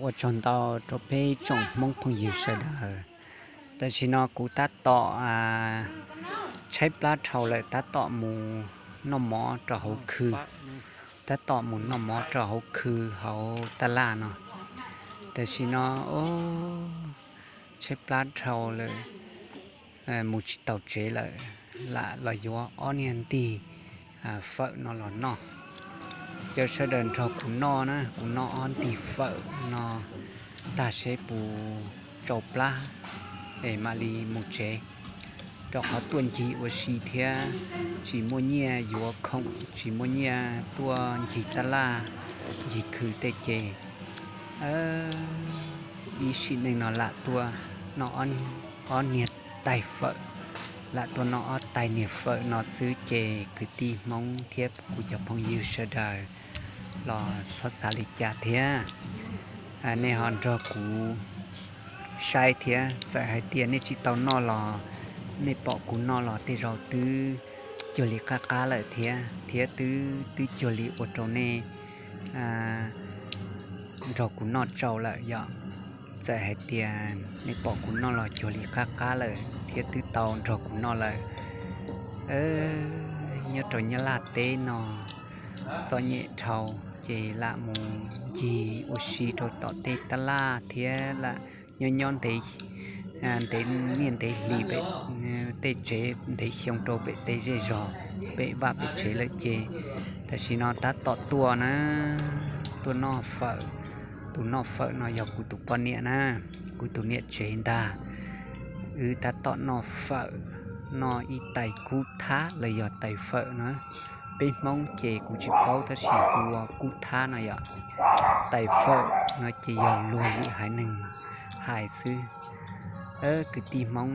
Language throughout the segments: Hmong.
Ua tsaug ntau rau peb tsoom Hmoob phooj ywg sawv daws. Tam sim no kuv tab tom tshaib plab dhau lawm, tab tom mus noj mov rau hauv khw, tab tom mus noj mov rau hauv khw hauv taj laj no. Tam sim no tshaib plab dhau lawm, mus tsis taus tsev lawm, lam los yuav ob niag ntig fawm no los noj. Cov sawv daws nrog kuv noj na, kuv noj ob ntig fawm no tag seb puas tsau plab es mam li mus tsev, rau qhov tuaj ncig ua si thiab tsis muaj nyiaj yuav khoom, tsis muaj nyiaj tuaj ncig taj laj, ncig khw tej ces ib sim neej no lam tuaj noj ob niag tais fawm, lam tuaj noj ob tais niag fawm no xwb ces kwv tij Hmoob thiab kuv cov phooj ywg sawv daws los txhob xav li cas thiab. Nej ho nrog kuv saib thiab, txawm hais tias nej tsis tau noj los nej pom kuv noj los tej zaum twb cuag li qab qab lawm thiab, thiab twb, twb cuag li ua rau nej nrog kuv noj tsau lawm yom. Txawm hais tias nej pom kuv noj los cuag li qab qab lawm thiab twb tau nrog kuv noj lawm. Nyob rau Nyab Laj teb no txom nyem dhau ces lam mus ncig ua si rau tom tej taj laj thiab lam nyob nyob ntev niaj ntev hli pem tej tsev ntev xyoo rau pem tej zej zog, pem vaj pem tsev lawm ces tam sim no tab tom tuaj na, tuaj noj fawm. Tus noj fawm no yog kuv tus poj niam na, kuv tus niam tsev ntag. Wb tab tom noj fawm, noj ib tais kub thab los yog tais fawm na. Peb Hmoob ces kuv tsis paub tab sis hu ua kub thab no yom. Tais fawm no ces yog luag lwm haiv neeg hais xwb. Kwv tij Hmoob,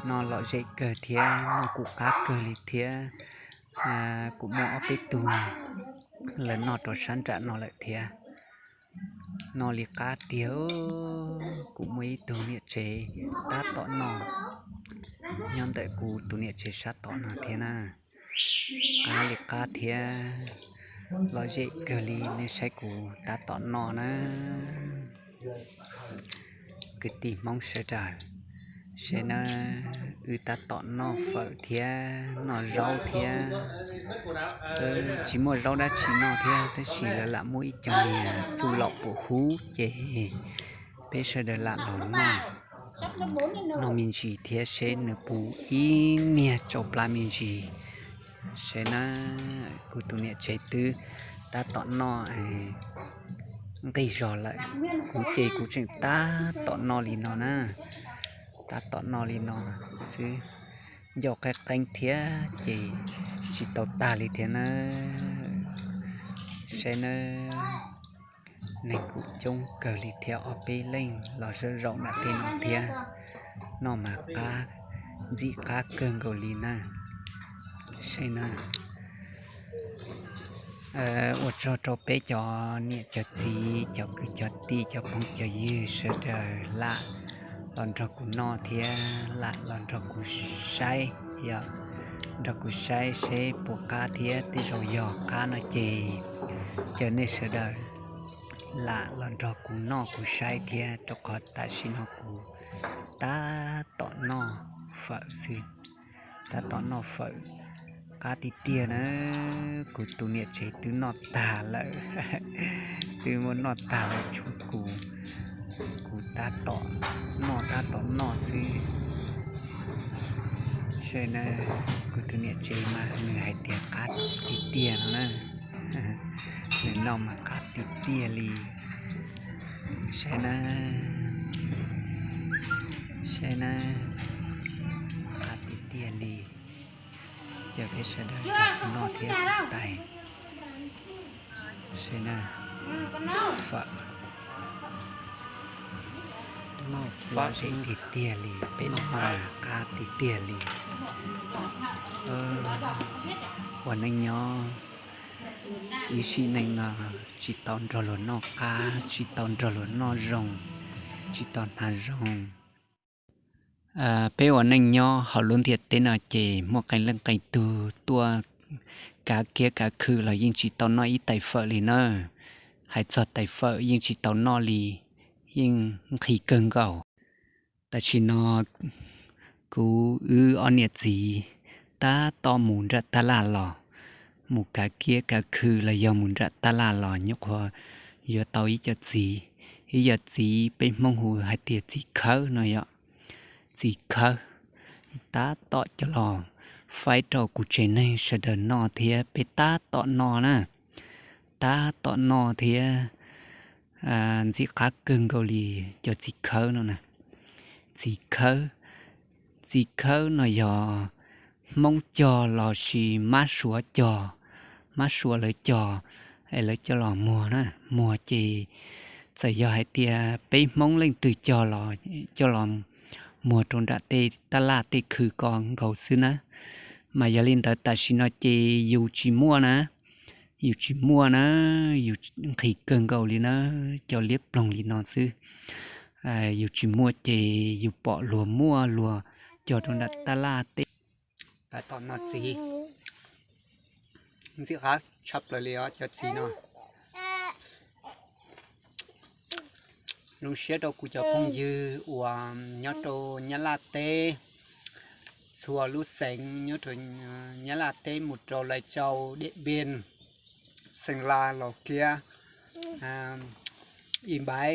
noj lom zem kawg thiab noj kuj qab kawg li thiab. Kuv muaj ob peb tug lawv noj rau sab nram no lawm thiab. Noj li qab tiag. Kuv muaj ib tug niam tsev tab tom noj nyob ntawm kuv tus niam tsev sab tom no thiab na. Qab li qab thiab, lom zem kawg li, nej saib kuv tab tom noj na. Kwv tij Hmoob sawv daws, saib na, wb tab tom noj fawm thiab noj zaub thiab. Tsis muaj zaub dab tsi noj thiab tab sis lawv lam muab ib co niag txuj lom puam hub ces peb sawv daws lam los noj. Noj me ntsis thiab seb nws puas ib niag tsau plab me ntsis. Saib na, kuv tus niam tsev twb tab tom noj nqis zog lawm, kuv ces kuv tseem tab tom noj li no na, tab tom noj li no xwb. Ncauj qeeb qeeb thiab ces tsis tau tag li thiab na. Saib na, neeg kuj coob kawg li thiab, ob peb leej los zaum zaum nram tej no thiab. Noj mas qab, ntxim qab kawg nkaus li na. Saib na, ua tsaug rau peb cov niam cov txiv, cov kwv cov tij, cov phooj cov ywg sawv daws lam los nrog kuv noj thiab lam los nrog kuv saib, yog nrog kuv saib seb puas qab thiab, tej zaum yog qab no ces caw nej sawv daws lam los nrog kuv noj kuv saib thiab, rau qhov tam sim no kuv tab tom noj fawm xwb. Tab tom noj fawm qab tiag tiag na. Kuv tus niam tsev twb noj tag lawm, twb muab noj tag lawm tshuav kuv, kuv tab tom noj tab tom noj xwb. Saib na, kuv tus niam tsev mas nws hais tias qab tiag tiag no na. Nws noj mas qab tiag tiag li. Saib na, saib na, qab tiag tiag li. Caw peb sawv daws nrog kuv noj thiab tais. Saib na, fawm lom zem tiag tiag li, peb noj mas qab tiag tiag li. Ua neej nyob ib sim neej no tsis tau nrog luag noj qab, tsis tau nrog luag noj zoo, tsis tau hnav zoo. Peb ua neej nyob hauv lub ntiaj teb no ces muaj qee leej qee tug tuaj kav kiab kav khw los yeej tsis tau noj ib tais fawm li na. hais txog tais fawm yeej tsis tau noj li, yeej nqhis kawg nkaus. Tam sim no kuv wb ob niam txiv tab tom mus nram tab laj los, mus kav kiab kav khw los yog mus nram tab laj los nyuam qhuav yuav tau ib co txiv, ib yog txiv peb Hmoob hu hais tias txiv khawb no yom. Txiv khawb tab tom coj los faib rau kuv tsev neeg sawv daws noj thiab peb tab tom noj na, tab tom noj thiab ntxim qab kawg nkaus li cov txiv khawb no na. Txiv khawb, txiv khawb no yog Hmoob cog los sis mab suav cog, mab suav lawv cog es lawv coj los muag na, muag ces txawm yog hais tias peb Hmoob leej twg cog los coj los muag rau nram tej tab laj tej khw ko nkaus xwb na. Mas yog li ntawd tam sim no ces yus tsis muaj na, yus tsis muaj na, yus nqhis kawg nkaus li na, cov liab ploog li no xwb. Yus tsis muaj ces yus pom luag muaj luag cog rau nram tab laj tej. Tab tom noj txiv, ntxim qab tshaj plaws li os cov txiv no. Zoo siab rau kuv cov phooj ywg uas nyob rau Nyab Laj teb, txhua lub xeev nyob rau Nyab Laj teb mus rau Lai Châu, Điện Biên, Sơn La, Lào Cai, Yên Bái,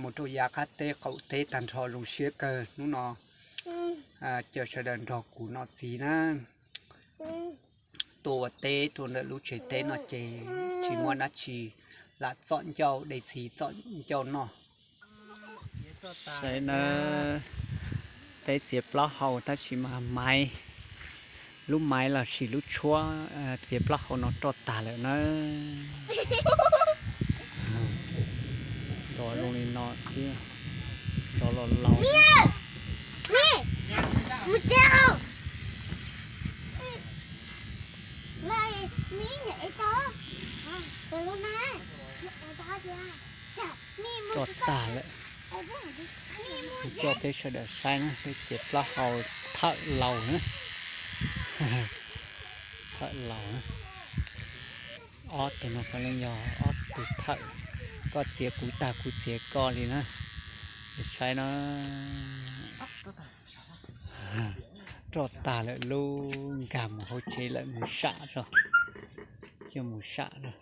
mus rau yav qab teb qaum teb tag nrho zoo siab kawg hnub no. Cov sawv daws nrog kuv noj txiv na, tuaj ua teb rau ntawm lub tsev teb no ces tsis muaj dab tsi, lam txom ncauj de txiv txom ncauj noj. Saib na, peb txiav plaub hau tab sis mas maiv, lub maiv los sis lub tshuab txiav plaub hau no roj tag lawm na. Nrov zoo li no xwb, nrov los laus. Roj tag lawm. Coj peb sawv daws saib na, peb txiav plaub hau thawj laus na. Thawj laus na. Ob tug no puav leej yog ob tug thawj, koj txiav kuv tag kuv txiav koj li na. Saib na, roj tag lawm lub, nkag mus hauv tsev lawm, mus sam zog, coj mus sam zog.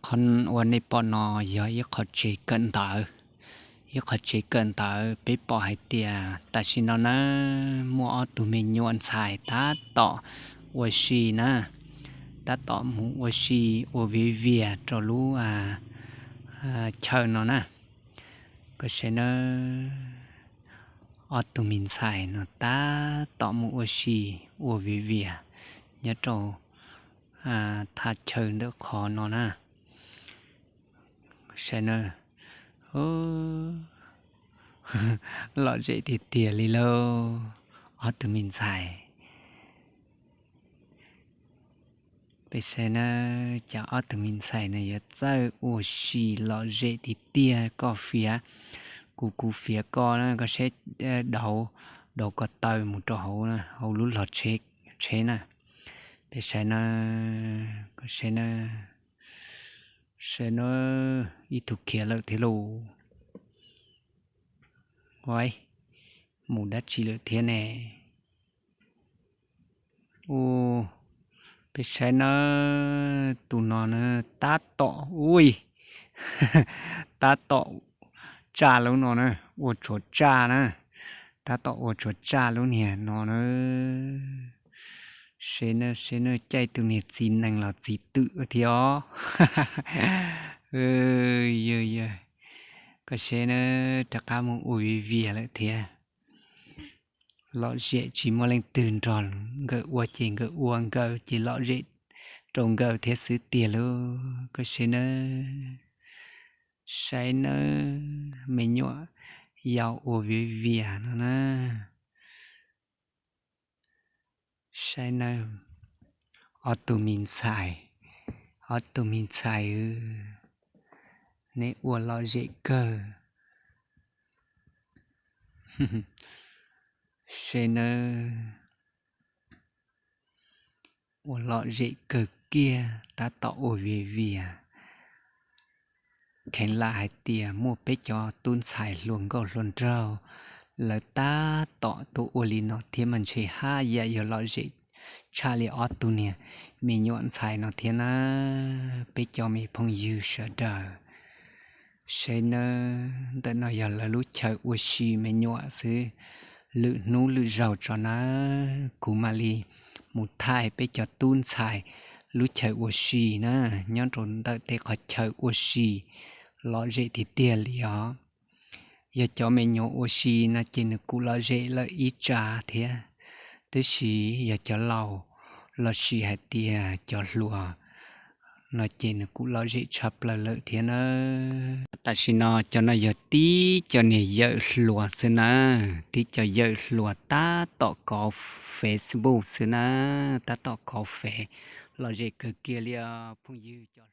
Qhov uas nej pom no yog ib qho tsev kawm ntawv, ib qho tsev kawm ntawv. Peb pom hais tias tam sim no na, muaj ob tug me nyuam ntxhais tab tom ua si na, tab tom mus ua si ua viv vias rau lub chaw no na. Koj saib na, ob tug me ntxhais no tab tom mus ua si ua viv vias nyob rau thaj chaw ntawm qhov no na. Saib na, lom zem tiag tiag li lauj, ob tug me ntxhais. Peb saib na, cas ob tug me ntxhais no yuav txawj ua si lom zem tiag tiag. Koj fiav kuv, kuv fiav koj na, koj saib, dauv, dauv ko taw mus rau hauv, hauv lub log tsheb na. Peb saib na, koj saib na, saib na, ib tug khiav lawm thiab lauj. Ua, mus dab tsi lawm thiab ne? Ua, peb saib na, tus no na, tab tom, ui, tab tom tsaj lub no na, ua tshuav tsaj na, tab tom ua tshuav tsaj lub niag no na. Saib na, saib na, caij tus niag txiv nees los txiv twm thiab os. Yog, yog, koj saib na, rov qab mus ua viv vias lawm thiab. Lom zem tsis muaj leej twg nrog nkawd ua ces nkawd ua nkawd ces lom zem rau nkawd thiab xwb tiag lauj. Koj saib nawb, saib nawb, me nyuam yaus ua viv vias no na. Saib nawb, ob tug me ntxhais, ob tug me ntxhais, neb ua lom zem kawg. Seb nawb, ua lom zem kawg kiag, tab tom ua vias vias. Kheev lam hais tias muaj peb cov tub ntxhais hluas nkauj hluas nraug, lawv tab tom tuaj ua li no thiab mas ntshe haj yam yuav lom zem tshaj li ob tug niag me nyuam ntxhais no thiab na, peb cov me phooj ywg sawv daws. Seb nawb, ntawm no yog lawv lub chaw ua si me nyuam xwb. Lwm hnub lwm zaug tso na, kuv mam li mus thaij peb cov tub ntxhais lub chaw ua si na, nyob rau ntawm tej qhov chaw ua si lom zem tiag tiag li os. Yog cov me nyuam ua si no ces nws kuj lom zem lawm ib tsav thiab, tab sis yog cov laus los sis hais tias cov hluas no ces nws kuj lom zem tshaj plaws lawm thiab na. Tam sim no cov no yog tib cov niag yawm hluas xwb na, tib cov yawm hluas tab tom kov Facebook xwb na, tab tom kov Fev, lom zem kawg kiag li os phooj ywg cov